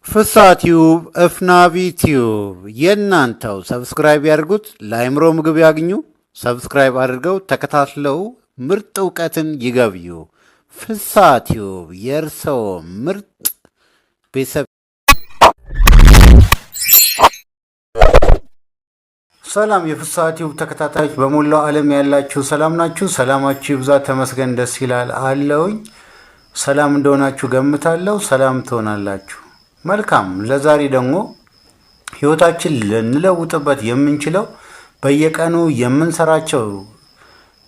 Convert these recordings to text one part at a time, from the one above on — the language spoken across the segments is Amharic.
ፍስሃ ቲዩብ፣ እፍናቪ ቲዩብ የእናንተው። Subscribe ያድርጉት፣ ለአእምሮ ምግብ ያግኙ። Subscribe አድርገው ተከታትለው ምርጥ እውቀትን ይገብዩ። ፍስሃ ቲዩብ የእርሰዎ ምርጥ ቤተሰብ። ሰላም የፍስሃ ቲዩብ ተከታታዮች በሞላው ዓለም ያላችሁ ሰላም ናችሁ? ሰላማችሁ ይብዛ። ተመስገን ደስ ይላል አለውኝ። ሰላም እንደሆናችሁ ገምታለሁ። ሰላም ትሆናላችሁ። መልካም። ለዛሬ ደግሞ ህይወታችን ልንለውጥበት የምንችለው በየቀኑ የምንሰራቸው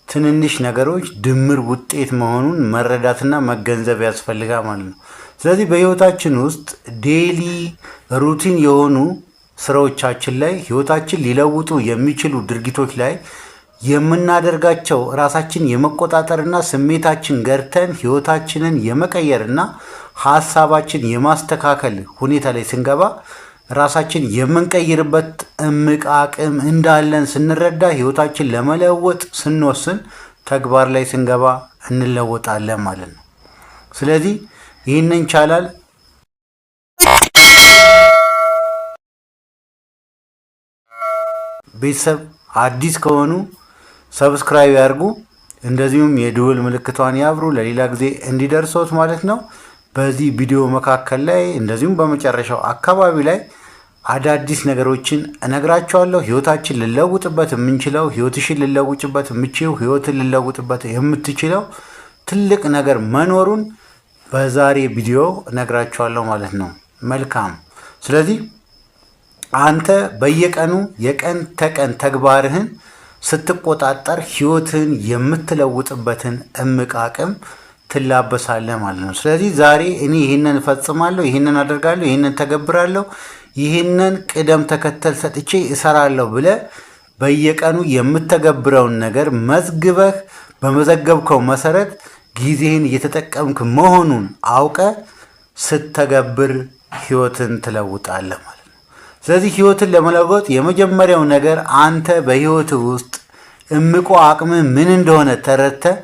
ትንንሽ ነገሮች ድምር ውጤት መሆኑን መረዳትና መገንዘብ ያስፈልጋል ማለት ነው። ስለዚህ በህይወታችን ውስጥ daily routine የሆኑ ስራዎቻችን ላይ፣ ህይወታችን ሊለውጡ የሚችሉ ድርጊቶች ላይ የምናደርጋቸው ራሳችን የመቆጣጠርና ስሜታችን ገርተን ህይወታችንን የመቀየርና ሀሳባችን የማስተካከል ሁኔታ ላይ ስንገባ፣ ራሳችን የምንቀይርበት እምቅ አቅም እንዳለን ስንረዳ፣ ህይወታችን ለመለወጥ ስንወስን፣ ተግባር ላይ ስንገባ እንለወጣለን ማለት ነው። ስለዚህ ይህንን ቻላል ቤተሰብ አዲስ ከሆኑ subscribe ያርጉ፣ እንደዚሁም የደወል ምልክቷን ያብሩ ለሌላ ጊዜ እንዲደርሶት ማለት ነው። በዚህ ቪዲዮ መካከል ላይ እንደዚሁም በመጨረሻው አካባቢ ላይ አዳዲስ ነገሮችን እነግራችኋለሁ። ህይወታችን ልለውጥበት የምንችለው፣ ህይወትሽን ልለውጭበት የምችው፣ ህይወትን ልለውጥበት የምትችለው ትልቅ ነገር መኖሩን በዛሬ ቪዲዮ እነግራችኋለሁ ማለት ነው። መልካም። ስለዚህ አንተ በየቀኑ የቀን ተቀን ተግባርህን ስትቆጣጠር ህይወትህን የምትለውጥበትን እምቅ አቅም ትላበሳለህ ማለት ነው። ስለዚህ ዛሬ እኔ ይህንን እፈጽማለሁ፣ ይህንን አደርጋለሁ፣ ይህንን ተገብራለሁ፣ ይህንን ቅደም ተከተል ሰጥቼ እሰራለሁ ብለህ በየቀኑ የምተገብረውን ነገር መዝግበህ በመዘገብከው መሰረት ጊዜህን እየተጠቀምክ መሆኑን አውቀህ ስተገብር ህይወትን ትለውጣለህ ማለት ነው። ስለዚህ ህይወትን ለመለወጥ የመጀመሪያው ነገር አንተ በህይወት ውስጥ እምቆ አቅምህ ምን እንደሆነ ተረድተህ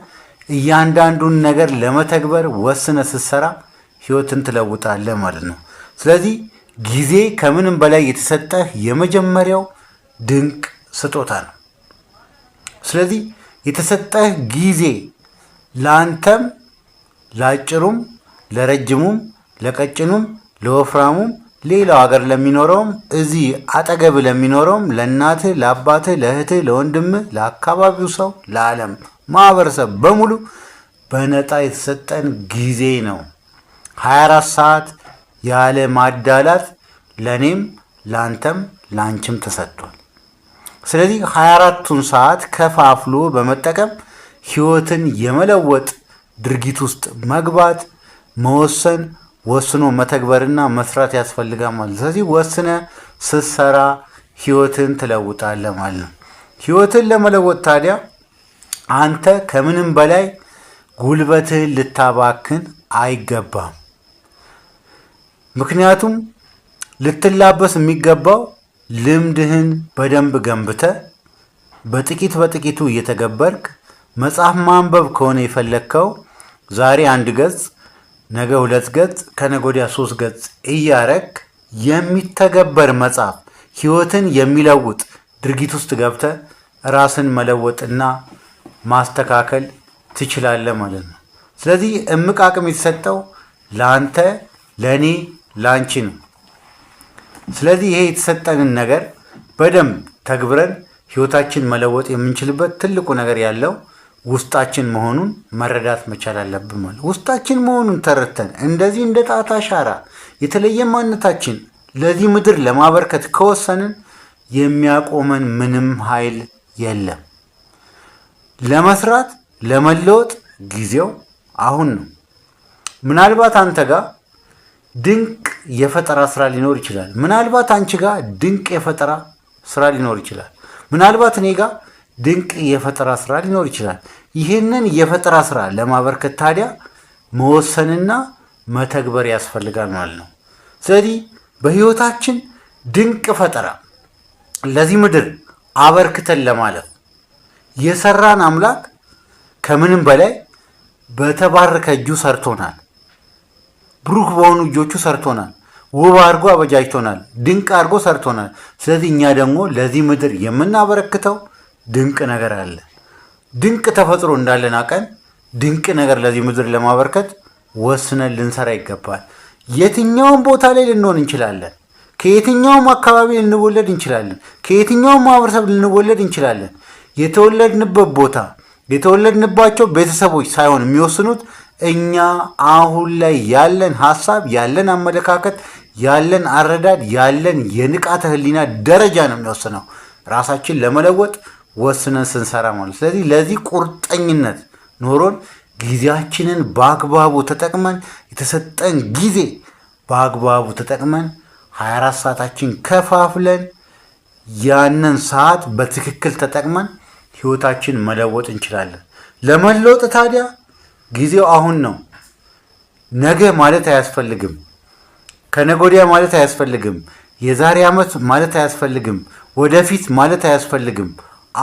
እያንዳንዱን ነገር ለመተግበር ወስነ ስትሰራ ህይወትን ትለውጣለህ ማለት ነው። ስለዚህ ጊዜ ከምንም በላይ የተሰጠህ የመጀመሪያው ድንቅ ስጦታ ነው። ስለዚህ የተሰጠህ ጊዜ ለአንተም ለአጭሩም ለረጅሙም ለቀጭኑም ለወፍራሙም ሌላው ሀገር ለሚኖረውም እዚህ አጠገብ ለሚኖረውም ለእናትህ፣ ለአባትህ፣ ለእህትህ፣ ለወንድምህ፣ ለአካባቢው ሰው፣ ለዓለም ማህበረሰብ በሙሉ በነፃ የተሰጠን ጊዜ ነው። 24 ሰዓት ያለ ማዳላት ለእኔም ለአንተም ለአንቺም ተሰጥቷል። ስለዚህ 24ቱን ሰዓት ከፋፍሎ በመጠቀም ህይወትን የመለወጥ ድርጊት ውስጥ መግባት፣ መወሰን፣ ወስኖ መተግበርና መስራት ያስፈልጋል ማለት ነው። ስለዚህ ወስነ ስትሰራ ህይወትን ትለውጣለህ ማለት ነው። ህይወትን ለመለወጥ ታዲያ አንተ ከምንም በላይ ጉልበትህን ልታባክን አይገባም። ምክንያቱም ልትላበስ የሚገባው ልምድህን በደንብ ገንብተህ በጥቂት በጥቂቱ እየተገበርክ፣ መጽሐፍ ማንበብ ከሆነ የፈለግከው ዛሬ አንድ ገጽ፣ ነገ ሁለት ገጽ፣ ከነገ ወዲያ ሶስት ገጽ እያረግ የሚተገበር መጽሐፍ፣ ህይወትን የሚለውጥ ድርጊት ውስጥ ገብተህ ራስን መለወጥና ማስተካከል ትችላለህ ማለት ነው። ስለዚህ እምቅ አቅም የተሰጠው ለአንተ፣ ለእኔ፣ ለአንቺ ነው። ስለዚህ ይሄ የተሰጠንን ነገር በደንብ ተግብረን ህይወታችን መለወጥ የምንችልበት ትልቁ ነገር ያለው ውስጣችን መሆኑን መረዳት መቻል አለብን ማለት። ውስጣችን መሆኑን ተረድተን እንደዚህ እንደ ጣት አሻራ የተለየ ማንነታችን ለዚህ ምድር ለማበርከት ከወሰንን የሚያቆመን ምንም ኃይል የለም። ለመስራት ለመለወጥ ጊዜው አሁን ነው። ምናልባት አንተ ጋር ድንቅ የፈጠራ ስራ ሊኖር ይችላል። ምናልባት አንቺ ጋር ድንቅ የፈጠራ ስራ ሊኖር ይችላል። ምናልባት እኔ ጋር ድንቅ የፈጠራ ስራ ሊኖር ይችላል። ይህንን የፈጠራ ስራ ለማበርከት ታዲያ መወሰንና መተግበር ያስፈልጋል ማለት ነው። ስለዚህ በህይወታችን ድንቅ ፈጠራ ለዚህ ምድር አበርክተን ለማለፍ የሰራን አምላክ ከምንም በላይ በተባረከ እጁ ሰርቶናል። ብሩክ በሆኑ እጆቹ ሰርቶናል። ውብ አድርጎ አበጃጅቶናል፣ ድንቅ አድርጎ ሰርቶናል። ስለዚህ እኛ ደግሞ ለዚህ ምድር የምናበረክተው ድንቅ ነገር አለ። ድንቅ ተፈጥሮ እንዳለን አቀን ድንቅ ነገር ለዚህ ምድር ለማበርከት ወስነን ልንሰራ ይገባል። የትኛውም ቦታ ላይ ልንሆን እንችላለን። ከየትኛውም አካባቢ ልንወለድ እንችላለን። ከየትኛውም ማህበረሰብ ልንወለድ እንችላለን። የተወለድንበት ቦታ የተወለድንባቸው ቤተሰቦች ሳይሆን የሚወስኑት እኛ አሁን ላይ ያለን ሀሳብ፣ ያለን አመለካከት፣ ያለን አረዳድ፣ ያለን የንቃተ ህሊና ደረጃ ነው የሚወስነው ራሳችን ለመለወጥ ወስነን ስንሰራ ማለት። ስለዚህ ለዚህ ቁርጠኝነት ኖሮን ጊዜያችንን በአግባቡ ተጠቅመን፣ የተሰጠን ጊዜ በአግባቡ ተጠቅመን፣ 24 ሰዓታችን ከፋፍለን ያንን ሰዓት በትክክል ተጠቅመን ህይወታችን መለወጥ እንችላለን። ለመለወጥ ታዲያ ጊዜው አሁን ነው። ነገ ማለት አያስፈልግም። ከነገ ወዲያ ማለት አያስፈልግም። የዛሬ ዓመት ማለት አያስፈልግም። ወደፊት ማለት አያስፈልግም።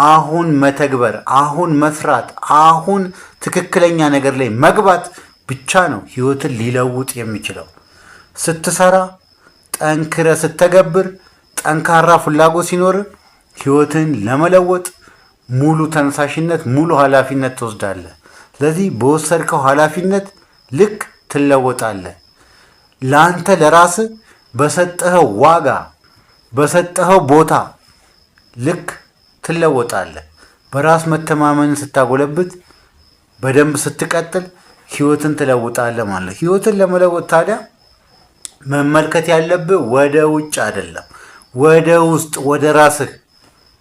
አሁን መተግበር፣ አሁን መስራት፣ አሁን ትክክለኛ ነገር ላይ መግባት ብቻ ነው ህይወትን ሊለውጥ የሚችለው። ስትሰራ፣ ጠንክረህ ስትተገብር፣ ጠንካራ ፍላጎት ሲኖር ህይወትን ለመለወጥ ሙሉ ተነሳሽነት፣ ሙሉ ኃላፊነት ትወስዳለህ። ስለዚህ በወሰድከው ኃላፊነት ልክ ትለወጣለህ። ለአንተ ለራስህ በሰጠኸው ዋጋ፣ በሰጠኸው ቦታ ልክ ትለወጣለህ። በራስ መተማመንን ስታጎለብት፣ በደንብ ስትቀጥል ህይወትን ትለውጣለህ ማለት ነው። ህይወትን ለመለወጥ ታዲያ መመልከት ያለብህ ወደ ውጭ አይደለም፣ ወደ ውስጥ፣ ወደ ራስህ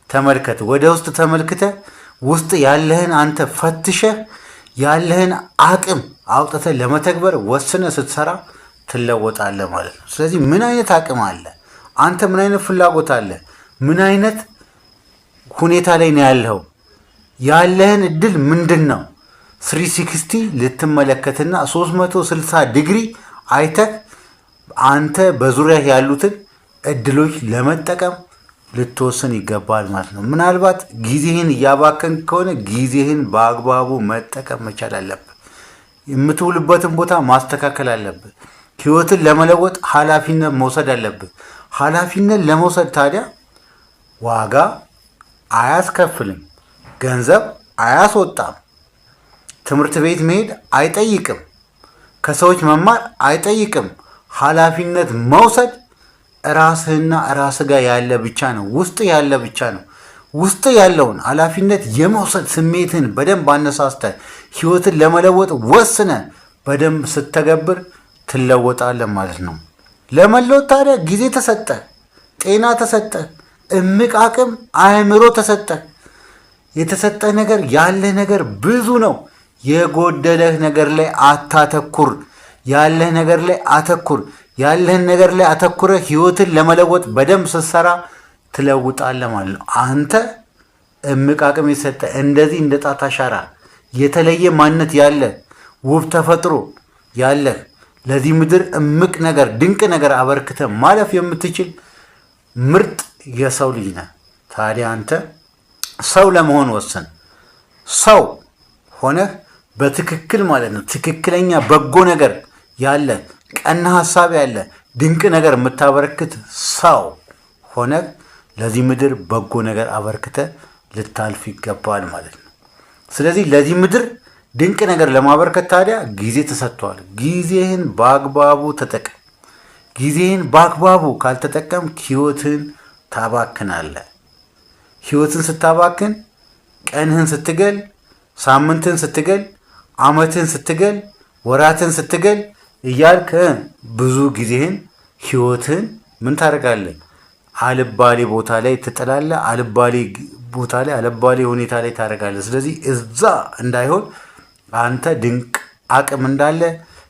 ተመልከት። ወደ ውስጥ ተመልክተህ ውስጥ ያለህን አንተ ፈትሸህ ያለህን አቅም አውጥተህ ለመተግበር ወስነህ ስትሰራ ትለወጣለህ ማለት ነው። ስለዚህ ምን አይነት አቅም አለ? አንተ ምን አይነት ፍላጎት አለ? ምን አይነት ሁኔታ ላይ ነው ያለኸው? ያለህን እድል ምንድን ነው? 360 ልትመለከትና 360 ዲግሪ አይተህ አንተ በዙሪያ ያሉትን እድሎች ለመጠቀም ልትወስን ይገባል ማለት ነው። ምናልባት ጊዜህን እያባከንክ ከሆነ ጊዜህን በአግባቡ መጠቀም መቻል አለብህ። የምትውልበትን ቦታ ማስተካከል አለብህ። ህይወትን ለመለወጥ ኃላፊነት መውሰድ አለብህ። ኃላፊነት ለመውሰድ ታዲያ ዋጋ አያስከፍልም፣ ገንዘብ አያስወጣም፣ ትምህርት ቤት መሄድ አይጠይቅም፣ ከሰዎች መማር አይጠይቅም። ኃላፊነት መውሰድ ራስህና ራስህ ጋር ያለ ብቻ ነው፣ ውስጥ ያለ ብቻ ነው። ውስጥ ያለውን ኃላፊነት የመውሰድ ስሜትን በደንብ አነሳስተህ ህይወትን ለመለወጥ ወስነህ በደንብ ስትተገብር ትለወጣለህ ማለት ነው። ለመለወጥ ታዲያ ጊዜ ተሰጠ፣ ጤና ተሰጠ፣ እምቅ አቅም አእምሮ ተሰጠ። የተሰጠህ ነገር ያለህ ነገር ብዙ ነው። የጎደለህ ነገር ላይ አታተኩር። ያለህ ነገር ላይ አተኩር። ያለህን ነገር ላይ አተኩረህ ህይወትን ለመለወጥ በደንብ ስትሰራ ትለውጣለህ ማለት ነው። አንተ እምቅ አቅም የሰጠ፣ እንደዚህ እንደ ጣት አሻራ የተለየ ማንነት ያለ፣ ውብ ተፈጥሮ ያለህ፣ ለዚህ ምድር እምቅ ነገር ድንቅ ነገር አበርክተህ ማለፍ የምትችል ምርጥ የሰው ልጅ ነህ። ታዲያ አንተ ሰው ለመሆን ወስን። ሰው ሆነህ በትክክል ማለት ነው፣ ትክክለኛ በጎ ነገር ያለ፣ ቀና ሀሳብ ያለ፣ ድንቅ ነገር የምታበረክት ሰው ሆነህ ለዚህ ምድር በጎ ነገር አበርክተህ ልታልፍ ይገባል ማለት ነው። ስለዚህ ለዚህ ምድር ድንቅ ነገር ለማበርከት ታዲያ ጊዜ ተሰጥቷል። ጊዜህን በአግባቡ ተጠቀም። ጊዜህን በአግባቡ ካልተጠቀምክ ህይወትህን ታባክናለህ። ህይወትን ስታባክን፣ ቀንህን ስትገል፣ ሳምንትን ስትገል፣ አመትን ስትገል፣ ወራትን ስትገል እያልክ ብዙ ጊዜህን ህይወትህን ምን ታደርጋለህ? አልባሌ ቦታ ላይ ትጥላለህ። አልባሌ ቦታ ላይ፣ አልባሌ ሁኔታ ላይ ታደርጋለህ። ስለዚህ እዛ እንዳይሆን አንተ ድንቅ አቅም እንዳለ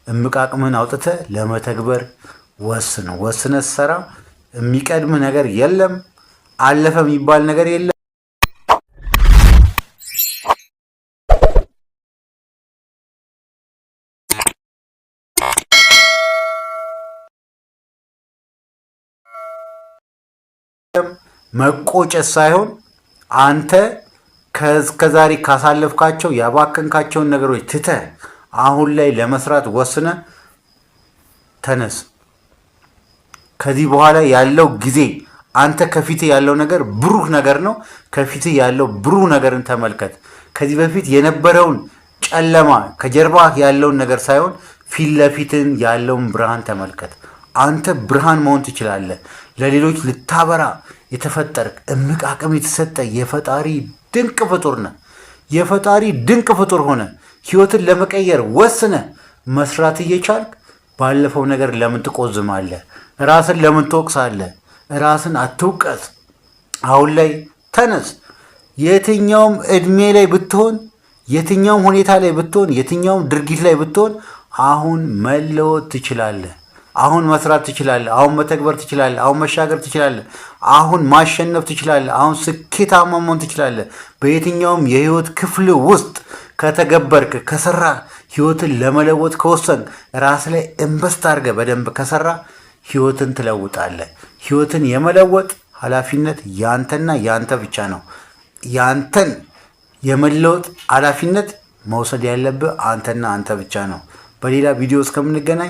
እምቅ አቅምህን አውጥተህ ለመተግበር ወስን። ወስነህ ስትሰራ የሚቀድምህ ነገር የለም። አለፈ የሚባል ነገር የለም። መቆጨት ሳይሆን አንተ ከዛሬ ካሳለፍካቸው ያባከንካቸውን ነገሮች ትተህ አሁን ላይ ለመስራት ወስነህ ተነስ። ከዚህ በኋላ ያለው ጊዜ አንተ ከፊት ያለው ነገር ብሩህ ነገር ነው። ከፊት ያለው ብሩህ ነገርን ተመልከት። ከዚህ በፊት የነበረውን ጨለማ ከጀርባ ያለውን ነገር ሳይሆን ፊት ለፊትን ያለውን ብርሃን ተመልከት። አንተ ብርሃን መሆን ትችላለህ። ለሌሎች ልታበራ የተፈጠርክ እምቅ አቅም የተሰጠ የፈጣሪ ድንቅ ፍጡር ነህ። የፈጣሪ ድንቅ ፍጡር ሆነ ህይወትን ለመቀየር ወስነ መስራት እየቻልክ ባለፈው ነገር ለምን ትቆዝማለህ? ራስን ለምን ትወቅሳለህ? ራስን አትውቀስ። አሁን ላይ ተነስ። የትኛውም እድሜ ላይ ብትሆን፣ የትኛውም ሁኔታ ላይ ብትሆን፣ የትኛውም ድርጊት ላይ ብትሆን አሁን መለወጥ ትችላለህ። አሁን መስራት ትችላለህ። አሁን መተግበር ትችላለህ። አሁን መሻገር ትችላለህ። አሁን ማሸነፍ ትችላለህ። አሁን ስኬታማ መሆን ትችላለህ። በየትኛውም የህይወት ክፍል ውስጥ ከተገበርክ፣ ከሰራ፣ ህይወትን ለመለወጥ ከወሰንክ፣ ራስ ላይ invest አድርገህ በደንብ ከሰራ ህይወትን ትለውጣለህ። ህይወትን የመለወጥ ኃላፊነት ያንተና ያንተ ብቻ ነው። ያንተን የመለወጥ ኃላፊነት መውሰድ ያለብህ አንተና አንተ ብቻ ነው። በሌላ ቪዲዮ እስከምንገናኝ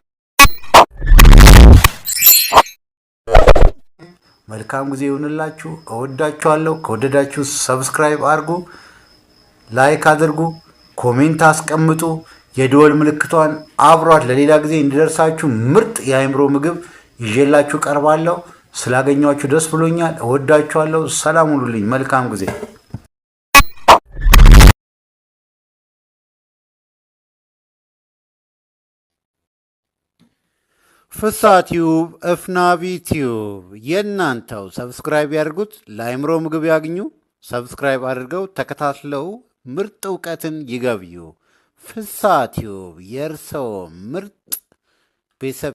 መልካም ጊዜ ይሁንላችሁ። እወዳችኋለሁ። ከወደዳችሁ subscribe አድርጉ፣ like አድርጉ፣ comment አስቀምጡ፣ የደወል ምልክቷን አብሯት ለሌላ ጊዜ እንዲደርሳችሁ ምርጥ የአእምሮ ምግብ ይዤላችሁ ቀርባለሁ። ስላገኟችሁ ደስ ብሎኛል። እወዳችኋለሁ። ሰላም ሁኑልኝ። መልካም ጊዜ። ፍስሐ ቲዩብ፣ እፍናቢ ቲዩብ የእናንተው። Subscribe ያድርጉት፣ ለአእምሮ ምግብ ያግኙ። Subscribe አድርገው ተከታትለው ምርጥ እውቀትን ይገብዩ። ፍስሐ ቲዩብ የእርስዎ ምርጥ ቤተሰብ።